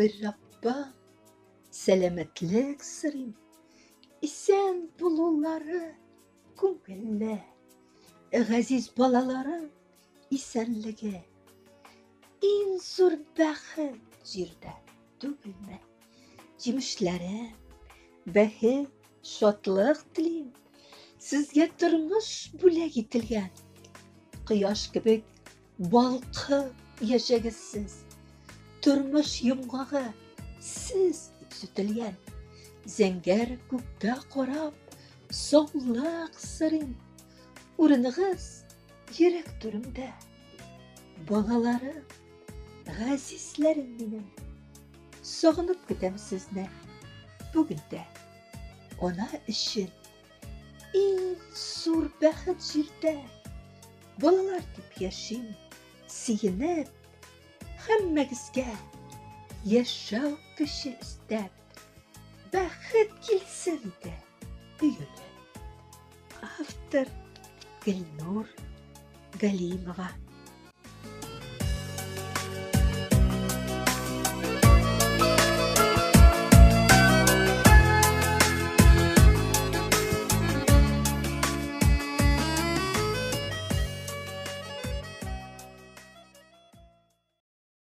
Сабыр Раббым, сәламәтлек сорыйм. Исән булулары күңелле. Газиз балаларым исәнлеге. Иң зур бәхет җирдә түгелме? Җимешләре, бәхет, шатлык телим. Сезгә тормыш бүләк ителгән. Кояш кебек балкып яшәгез сез. Тормыш йомгагы сез дип сүтелгән. Зәңгәр күккә карап, саулык сорыйм. Урыныгыз йөрәк түремдә. Балаларым, газизләрем минем. Сагынып көтәм сезне бүген дә. Ана өчен иң зур бәхет җирдә. Балалар дип яшим, сөенеп, һәммәгезгә яшәү көче өстәп, бәхет килсен иде өелеп. Автор Гөлнур Галимова.